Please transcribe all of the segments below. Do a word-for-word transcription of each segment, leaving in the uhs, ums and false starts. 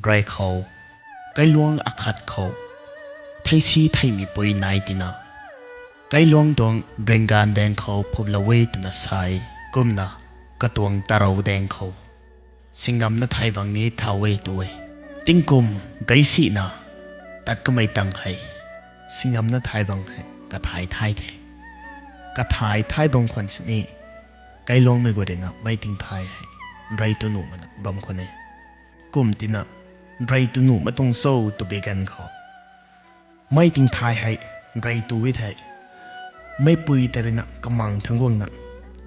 rey khou, kailuang akhat khou theisi theimei pui nai tina, kailuang tuang ringgan daeng khou phuplou e twna sa e. Kumna katuang tarou daeng khou singamna thay bang ni thau e tu e. Tingkum gaisina tat kamei tang hei singamna thay bang hei kathay thay the. Kathay thay bang khwan sini kailuangmei guay rui na mei tingthay hei rey tu nuh mana bam khwan e. Kum tina rey tu nuh ma tuang cho twpui ganv khou, mei tingthay hei rey tu e thei, meipui ta rui na kamang thangc guangna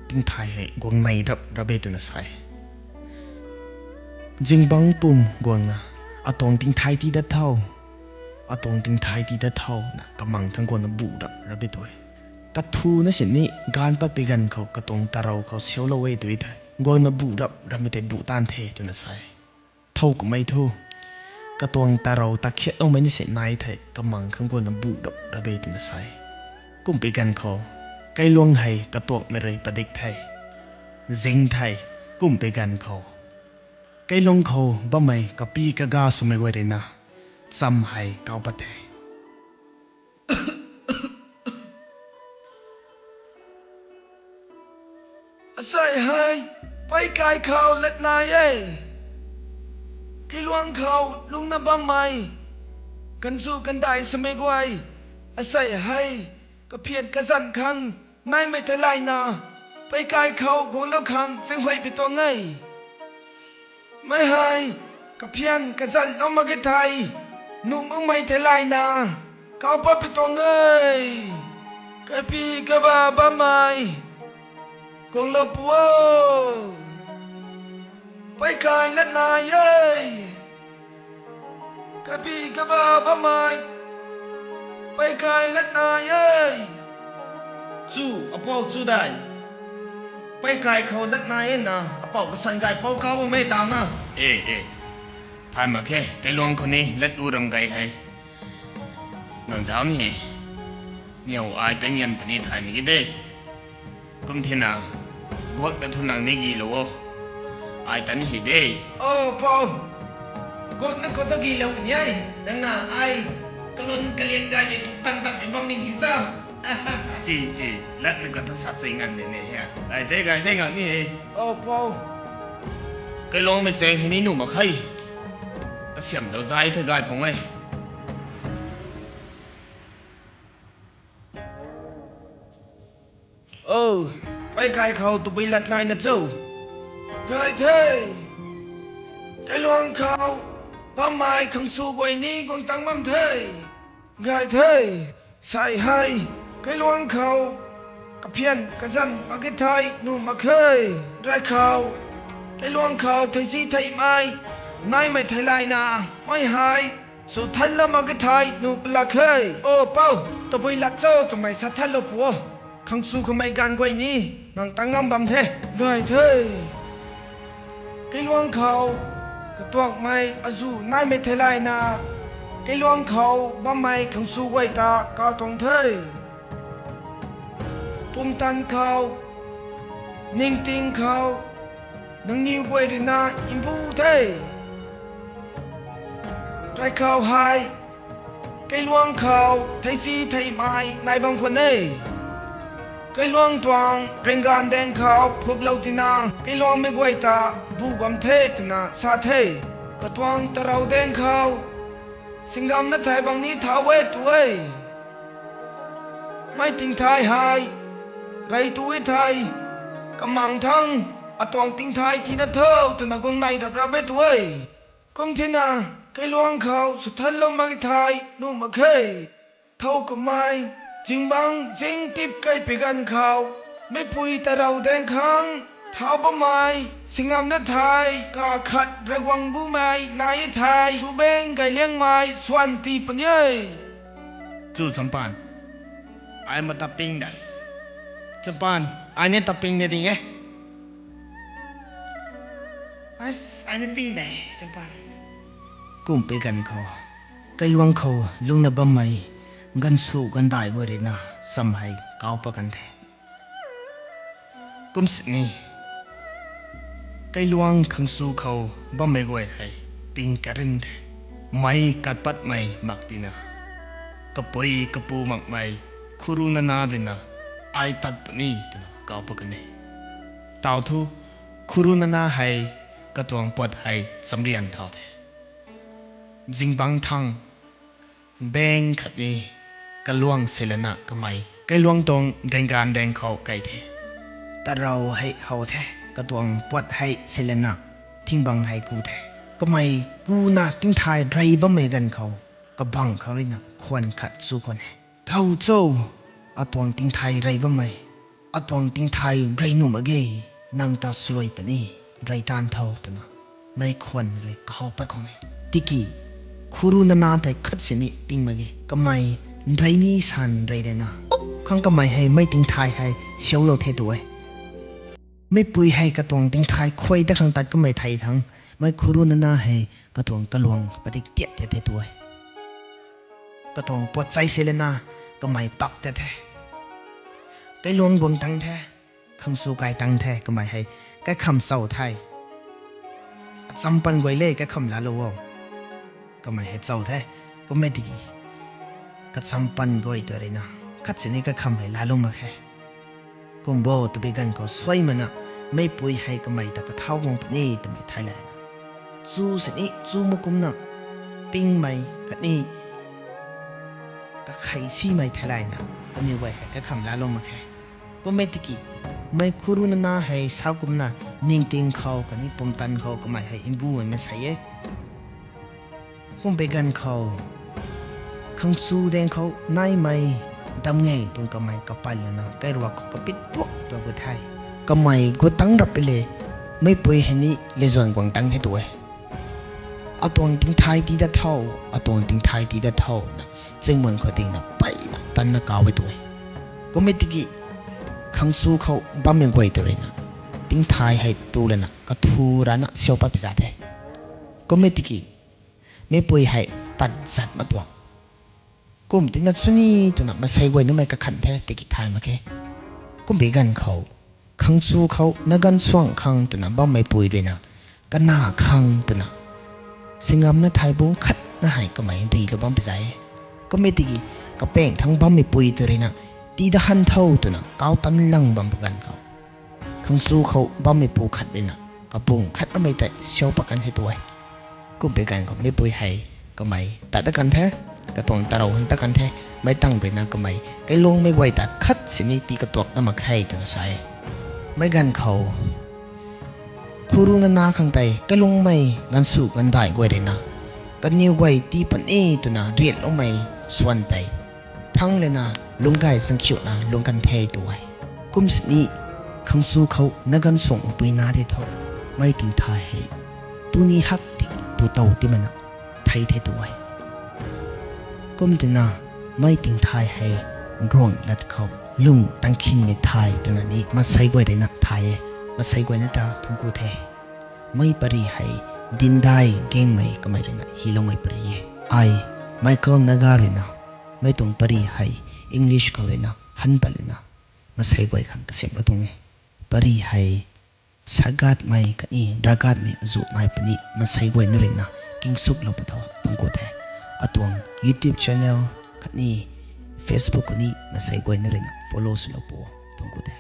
tingthay hei guang nei rap rap e twna sa e. Zingbangc pum guangna, atuang tingthay tii dat tho, atuang tingthay tii dat tho na kamang thangc guangna bu rap rap e tu e. Kathuna sini gaanv patpui ganv khou katuang tarou khou siulou e tu e thei, guangna bu rap rapmei tei bu taanv the twna sa e. Thow kumei thu, katuang tarou ta khiatloumei ni si nai thei kamang khang guangna bu rap rap e twna sa e. Kumpui ganv khou, kailuang hei katuakmei rui padik the. Zing the, kumpui ganv khou, kailuang khou bammei kapi kaga swmei guay rui na cham hei kau pat the. Asei hei, peikai khou lat nai e. Kailuang khou lungna bammei, gansu gandai swmei guay, asei hei, kaphian kazanc khang naimei theilayna, peikai khou guanglou khang zinghuay pi tuang e. Mei hei, kaphian kazanc lou mak ge thei, nuh makmei theilayna, kau pat pi tuang e. Kapi kaba bammei, guanglou pu o. Peikai lat nai e. Kapi kaba bammei, peikai lat nai e. Chu, apou chu dai. Peikai khou lat nai e na, apou kasan gay pou kau bammei taw na. E, e. Thay mak khe, kailuang khou ni lat u ram gay hei. Nang zauc ni. Niw ai tangyan puni thaymei ki de. Kum thina, guakna thu nang ni gilou o. Ai tan hi de. O, pou. Guakna khou thu gilou puni e. Nang na ai kalun kalian gaymei puk tan tatmei bam ni hi cha. Chi, chi. Latna khou thu sa chui ngan de ne hia. Gay the, gay the ngan ni e. O, pou. Kailuangmei chaeng hei ni nuh mak khe. Kasiamlou zay the gay pung e. O, peikai khou tabui lat naina cho? Gay the. Kailuang khou bammei khang sw guay ni guang tang bam the. Gay the. Sei hei, kailuang khou kaphian kazanc mak ge thei nuh mak khe. Rey khou, kailuang khou theisi theimei naimei theilayna, mei hei sw thanlou mak ge thei nuh palak khe. O pou, tabui lat cho twmei sa thanlou pu o. Khang sw kamei ganv guay ni nang tang ngam bam the. Gay the. Kailuang khou katuakmei azuh naimei theilayna, kailuang khou bammei khang sw guay ta katuang the. Pumtan khou, ningting khou, nangniw guay rui na mbu the. Rey khou hei, kailuang khou theisi theimei nai bam khwan e. Kailuang tuang ringgan daeng khou phuplou tina, kailuangmei guay ta bu bam the twna sa the. Katuang tarou daeng khou singamna thay bang ni thau e tu e. Mei tingthay hei rey tu e thei, kamang thangc, atuang tingthay tina tho twna guang nei rap rap e tu e. Kum thina, kailuang khou sw thanlou mak ge thei nuh mak khe. Thow kamei, zingbangc zing tip kaipi ganv khou, meipui tarou daeng khang thau bammei singamna thay kakhat Ravguangc bumei nai e thei, Subaeng Gayliangmei swan tii puni e. Chu Champan, ai ma taping dai. Champan, ai ni taping ni ding e. As, ai ni ping dai, Champan. Kumpui ganv khou, kailuang khou lungna bammei gansu gandai guay rui na cham hei kau pat kan the. Kum sini, kailuang khang sw khou bammei guay hei ping karin the. Mei kat patmei mak tina, kapui kapu makmei Khuru Nana ruina ai tat puni twna kau pat kan e. Tau thu, Khuru Nana hei katuang puat hei chamrian thau the. Zingbangc thang bang khatni kaluang silana kamei kailuang tuang daengganv daeng khou kai the. Tarou hei how the, katuang puat hei silana thingbang hei ku the. Kamei kuna tingthay rey bammei ganv khou, kabang khou ruina khwan khat chu khwan e. Thau cho, atuang tingthay rey bammei, atuang tingthay rey nuh mak ge, nang ta swluai puni, rey tan thau twna meic khwan rui kahow pat khwan e. Tiki, Khuru Nana tei khat sini ping mak ge, kamei rey ni san rey rana, khang kamei hei meic tingthay hei siaulou the tu e. Meipui hei katuang tingthay khuay dat khang tat kamei thei thangc, meic Khuru Nana hei katuang kaluang padik tiat tiat the tu e. Katuang puat chai silana kamei pak tat the. Kailuang guang tang the, khangsu kai tang the, kamei hei kaikham chau the. Acham pan guay le kaikham laalou o. Kamei hei chau the, kummei tiki kacham pan guay tu ruina khat sini kaikham hei laalou mak khe. Kum bo twbi ganv khou suaimana, meipui hei kamei ta kathau guang puni twmei thay layna, chu sini chu mak kumna pingmei khatni kakhei simei thay layna, kaniw guay hei kaikham laalou mak khe. Kummei tiki, mei Khuru Nana hei sa kumna ningting khou khatni pumtan khou kamei hei mbumei maansei e. Kumbei ganv khou, khangchu daeng khou naimei damngei tuang kamei kapat lana kairuak khou kapit puak tu gut the. Kamei gut tang rap e le, meipui hei ni lezan guang tang the tu e. Atuang tingthay tii dat thau, atuang tingthay tii dat thau na, chingmun khou dingna peyna tanna kau e tu e. Kummei tiki, khangchu khou bammei guay tu ruina, tingthay hei tu lana kathu rana siau pat pi za the. Kummei tiki, meipui hei tat zat mak tuang. Kum tina chuni twna maansei guay numei kakhan the tiki thay mak khe. Kumbei ganv khou, khangchu khou naganv suang khang twna bammeipui ruina, kana khang twna, singamna thaibung khatna hei kamei rilou bam pi za e. Kummei tiki, kapaeng thang bammeipui tu ruina, tii dat han thau twna kau tan lang bam pu ganv khou, khangchu khou bammeipu khat ruina, kabung khat amei tei siau pat kan the tu e. Kumbei ganv khou meipui hei kamei tat dat kan the, katuang tarou han tat kan the, meic tang ruina kamei kailungmei guay ta khat sini tii katuak na mak khe twna sa e. Meic ganv khou, Khuru Nana khang tei kailungmei ganvsu ganvdaih guay ruina, kaniw guay tii pan e twna riatloumei swan tei phang lana lungc gay zangkhiuna lungc kan the tu e. Kum sini, khangchu khou naganv suang pui na de tho, mei tingthay hei tuni hak ti tu tow ti mana thei the tu e. Kum twna, mei tingthay hei ruang lat khou lung tangkhinmei thay twna ni maansei guay ruina thay e, maansei guayna ta thungc ku the. Mei pary hei dindai gangmei kamei ruina hyloumei pary e. Ai, Michael Naga ruina, mei tuang pary hei English khou ruina han pat lana, maansei guay khang kasimlou tuang e. Pary hei sagatmei khatni ragatmei azu nai puni maansei guayna ruina kingsuklou pu tho thungc ku the. Atuang YouTube channel khatni Facebook khou ni maansei guayna ruina follow swlou pu thungc ku the.